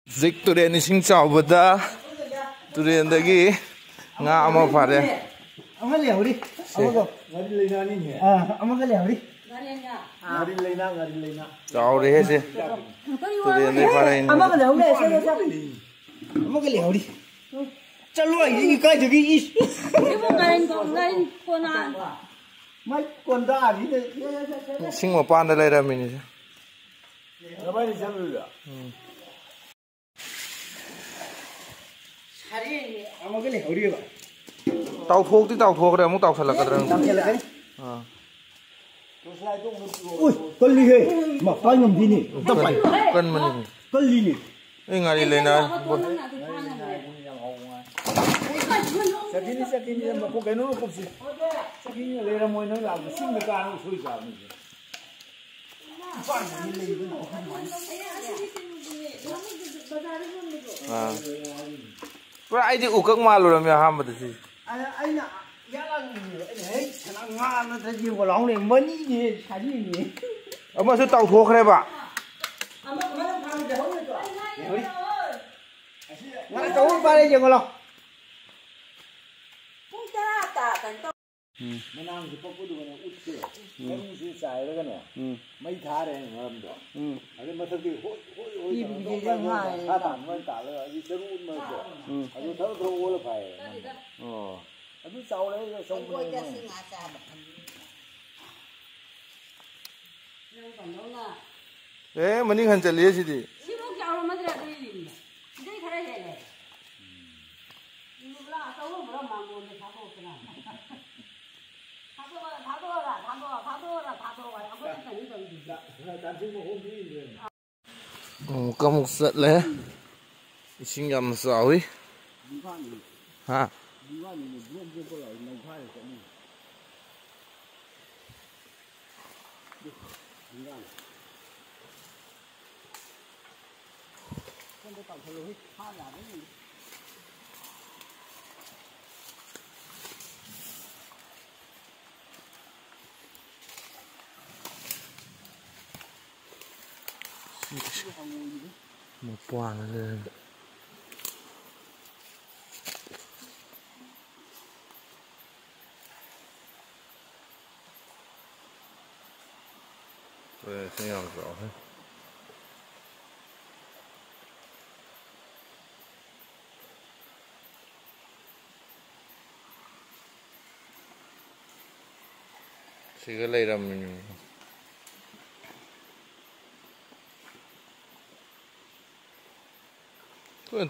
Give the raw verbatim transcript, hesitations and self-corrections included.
ꯍꯧꯖꯤꯛ ꯇꯨꯔꯦꯟ ꯏꯁꯤꯡ ꯆꯥꯎꯕꯗ ꯇꯨꯔꯦꯟꯗꯒꯤ ꯉꯥ ꯑꯃ ꯐꯥꯔꯦ꯫ ꯑꯃ ꯂꯩꯍꯧꯔꯤ꯫ ꯁꯤ꯫ ꯑꯃꯒ꯫ ꯉꯥꯔꯤ ꯂꯩꯅꯥꯅꯤꯅꯦ꯫ ꯑꯥ, ꯑꯃꯒ ꯂꯩꯍꯧꯔꯤ꯫ ꯉꯥꯔꯤ ꯂꯩꯅꯥ, ꯉꯥꯔꯤ ꯂꯩꯅꯥ꯫ ꯆꯥꯎꯔꯦꯍꯦ ꯁꯤ꯫ ꯇꯨꯔꯦꯟꯗꯩ ꯐꯥꯔꯛꯏꯅꯦ꯫ ꯑꯃꯒ ꯂꯩꯍꯧꯔꯤ꯫ ꯑꯃꯒ ꯂꯩꯍꯧꯔꯤ꯫ ꯆꯠꯂꯣ, ꯑꯩ ꯀꯥꯏꯗꯒꯤ ꯏꯁ꯫ ꯁꯤꯕꯨ ꯉꯥꯔꯤ ꯀꯣꯟ-, ꯉꯥꯔꯤ ꯀꯣꯟꯅ꯫ ꯃꯥꯏ ꯀꯣꯟꯗꯥꯁꯤꯗ꯫ ꯏꯁꯤꯡ ꯃꯄꯥꯟꯗ ꯂꯩꯔꯝꯃꯤꯅꯦ ꯁꯦ꯫ ꯅꯕꯥꯏꯅꯤ ꯆꯠꯂꯨꯏꯔꯣ? ꯎꯝ꯫ ꯁꯔꯦꯡꯅꯦ ꯑꯃꯒ ꯂꯩꯍꯧꯔꯤꯕ꯫ ꯇꯥꯎꯊꯣꯛꯇꯤ ꯇꯥꯎꯊꯣꯛꯈ꯭ꯔꯦ, ꯑꯃꯨꯛ ꯇꯥꯎꯁꯜꯂꯛꯀꯗ꯭ꯔꯥ ꯈꯪꯗꯦ꯫ ꯇꯥꯎꯁꯜꯂꯛꯀꯅꯤ꯫ ꯑꯥ꯫ ꯎꯏ, ꯀꯜꯂꯤꯍꯦ꯫ ꯃꯥ, ꯄꯥꯏ ꯉꯝꯗꯦꯅꯦ꯫ ꯑꯝꯇ ꯄꯥꯏ꯫ ꯀꯟꯕꯅꯤ꯫ ꯀꯜꯂꯤꯅꯦ꯫ ꯑꯩ ꯉꯥꯔꯤ ꯂꯩꯅ꯫ ꯆꯠꯈꯤꯅꯤ, ꯆꯠꯈꯤꯅꯤ, ꯃꯈꯣꯡ ꯀꯩꯅꯣ ꯃꯀꯨꯞꯁꯤ꯫ ꯆꯠꯈꯤꯅꯤ, ꯂꯩꯔꯝꯃꯣꯏ, ꯅꯣꯏ ꯂꯥꯛꯄ ꯆꯤꯡꯗ ꯀꯥꯔꯒ ꯁꯣꯏ ꯆꯥꯕꯅꯤ꯫ ꯑꯥ꯫ ꯄꯨꯔꯥ ꯑꯩꯗꯤ ꯎꯀꯛ ꯃꯥꯜꯂꯨꯔꯝꯃꯦ ꯑꯍꯥꯟꯕꯗ ꯁꯤ꯫ ꯑꯩꯅ ꯏꯌꯥ ꯂꯥꯡꯅꯤꯡꯉꯦꯕ꯫ ꯑꯩꯅ, "ꯍꯦ, ꯁꯅꯥ ꯉꯥ ꯅꯠꯇ꯭ꯔ ꯌꯦꯡꯉꯣ ꯂꯥꯎꯅꯦ, ꯃꯅꯤꯅꯦ, ꯁꯥꯔꯤꯅꯦ"꯫ ꯑꯃꯁꯨ ꯇꯥꯎꯊꯣꯛꯈ꯭ꯔꯦꯕ꯫ ꯂꯩꯍꯧꯔꯤ꯫ ꯉꯥ ꯑꯆꯧꯕ ꯐꯥꯔꯦ, ꯌꯦꯡꯉꯣ ꯂꯥꯎ꯫ ꯄꯨꯡ ꯇꯔꯥ ꯇꯥ-, ꯀꯩꯅꯣ ꯇꯧ- ꯎꯝ꯫ ꯃꯅꯥꯡꯁꯦ ꯄꯛꯄꯗꯨꯒꯅꯦ ꯎꯠꯁꯦ, ꯎꯝ꯫ ꯁꯔꯨꯁꯦ ꯆꯥꯏꯔꯒꯅꯦ, ꯎꯝ꯫ ꯃꯩ ꯊꯥꯔꯦ ꯃꯔꯝꯗꯣ꯫ ꯎꯝ꯫ ꯑꯗꯩ ꯃꯊꯛꯇꯒꯤ ꯍꯣꯏ, ꯍꯣꯏ, ꯍꯣꯏ ꯇꯧꯔꯒ ꯏꯕꯨꯡꯁꯦ ꯌꯥꯝ ꯉꯥꯏꯌꯦ꯫ ꯁꯥ ꯊꯥꯟꯕ ꯑꯣꯏꯅ ꯇꯥꯜꯂꯒ ꯑꯗꯨ ꯆꯔꯨ ꯑꯃꯗꯣ꯫ ꯎꯝ꯫ ꯑꯗꯨ ꯊꯔꯣ ꯊꯔꯣ ꯑꯣꯜꯂ ꯐꯥꯏꯌꯦ꯫ ꯑꯣ꯫ ꯑꯗꯨ ꯆꯥꯎꯔꯦ, ꯑꯆꯧꯕꯅꯦ ꯃꯣꯏ꯫ ꯅꯪ ꯀꯝꯗꯧꯅ? ꯑꯦ, ꯃꯅꯤꯡ ꯍꯟ ꯆꯠꯂꯤꯌꯦ ꯁꯤꯗꯤ꯫ ꯁꯤꯐꯧ ꯆꯥꯎꯔꯝꯃꯗ꯭ꯔꯥ ꯑꯗꯨ ꯌꯦꯡꯉꯤꯅꯦ꯫ ꯁꯤꯗꯩ ꯈꯔ ꯍꯦꯜꯂꯦ꯫ ꯎꯝ, ꯄꯨꯔꯥ ꯑꯆꯧꯕ ꯄꯨꯔꯥ ꯃꯥꯡꯒꯣꯟꯗ ꯊꯥꯗꯣꯛꯇꯅ꯫ ꯊꯥꯗꯣꯛꯑꯣ, ꯊꯥꯗꯣꯛꯑꯣꯔ, ꯊꯥꯗꯣꯛꯑꯣ, ꯊꯥꯗꯣꯛꯑꯣꯔ, ꯊꯥꯗꯣꯛꯑꯣꯔ, ꯑꯩꯈꯣꯏꯅ ꯀꯩꯅꯣ ꯇꯧꯔꯤꯗꯨꯗꯤ꯫ ꯇꯥ-, ꯇꯥ-, ꯇꯥꯟꯁꯤꯟ ꯃꯈꯣꯡꯗꯨ ꯌꯦꯡꯗ꯭ꯔꯦ꯫ ꯑꯃꯨꯛꯀ ꯑꯃꯨꯛ ꯆꯠꯂꯦ꯫ ꯏꯁꯤꯡ ꯌꯥꯝꯅ ꯆꯥꯎꯏ꯫ ꯍꯥ? ꯃꯄꯥꯟꯗ ꯂꯩꯔꯝꯃꯤ꯫ ꯑꯦ, ꯏꯁꯤꯡ ꯌꯥꯝ ꯆꯥꯎꯋꯦ꯫ ꯁꯤꯒ ꯂꯩꯔꯝꯃꯤꯅꯤ꯫ ꯂꯣꯏ